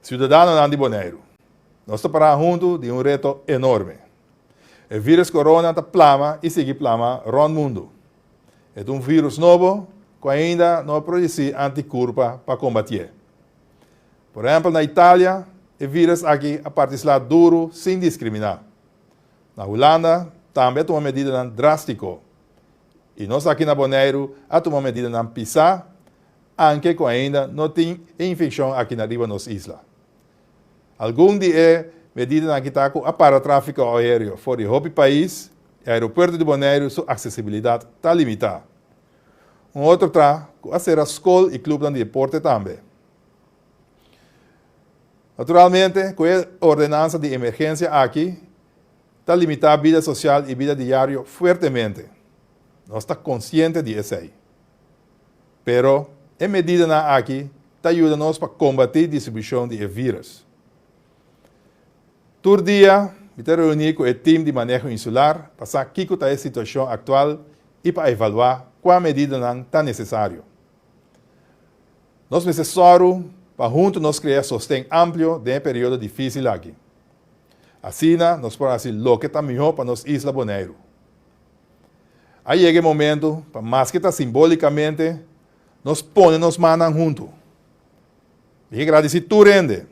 Siudadanonan di Boneiru, nos ta pará huntu di un reto enorme. E vírus corona ta plama i sigui plama rònt mundu. E ta un vírus nobo ku ainda no a produsí antikurpa pa kombatié. Por ehèmpel na Italia e vírus aki a parti sla duru sin diskriminá. Na Hulanda tambe a tuma medidanan drástiko. I nos aki na Boneiru a tuma medidanan pisá anke ku ainda no tin e infekshon aki na riba nos isla. Algun di e medidanan aki ta ku a para tráfiko aéreo for di hopi pais i aeropuerto di Boneiru su aksesibilidat ta limitá. Un otro ta ku a sera skol i klupnan di deporte tambe. Naturalmente ku e ordenansa di emergensia aki ta limitá bida sosial i bida diario fuertemente. Nos ta konsiente di esei. Pero e medidanan aki ta yuda nos pa kombatí distribushon di e vírus. Tur dia mi ta reuní ku e tim di maneho insular pa sa kiko ta e situashon aktual i pa evaluá kua medidanan ta nesesario. Nos mester sòru pa huntu nos krea sosten amplio den e periodo difísil aki. Asina nos por hasi loke ta mihó pa nos isla Boneiru. A yega e momento pa maske ta simbólikamente nos pone nos mannan huntu. Mi ke gradisí tur hende,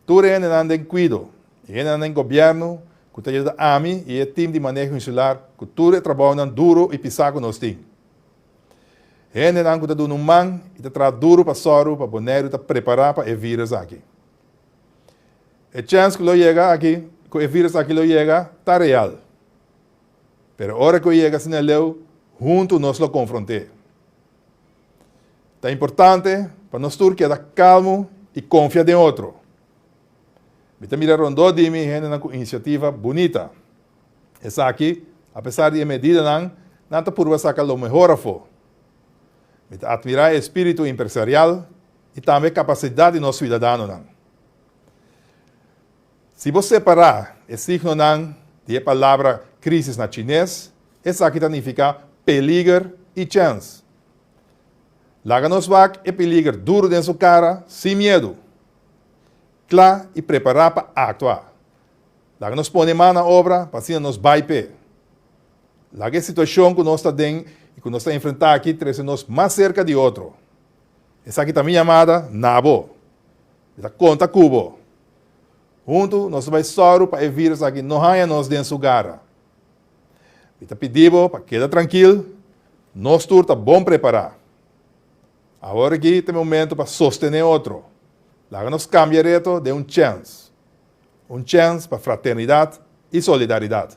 tur hendenan den kuido i hendenan den gobièrnu ku ta yuda ami i e tim di maneho insular ku tur e trabounan duru i pisá ku nos tin. Hendenan ku ta duna un man i ta traha duru pa sòru pa Boneiru ta prepará pa e vírus aki. E chèns ku lo yega aki, ku e vírus aki lo yega, ta real. Pero ora ku e yega asina leu, huntu nos lo konfront'é. Ta importante pa nos tur keda kalmu i konfia den otro. Mi ta mira rondó di mi hendenan ku inisiativa bunita. Esaki, apesar di e medidanan, nan ta purba saka lo mehor afó. Mi ta atmirá e espíritu empresarial i tambe e kapasidat di nos siudadanonan. Si bo separá e signonan di e palabra krísis na chines, esaki ta nifiká peliger i chèns. Laga nos wak e peliger duru den su kara sin miedu, kla i prepará pa aktua. Laga nos pone man na obra pa asina nos bai p'e. Laga e situashon ku nos ta den i ku nos ta enfrentá aki trese nos mas serka di otro. Esaki ta mi yamada na bo. Mi ta konta ku bo. Huntu nos ta bai sòru pa e vírus aki no haña nos den su gara. Mi ta pidi bo pa keda trankil, nos tur ta bon prepará. Awor aki ta e momento pa sostené otro. Laga nos kambia e reto den un chèns. Un chèns pa fraternidat i solidaridat.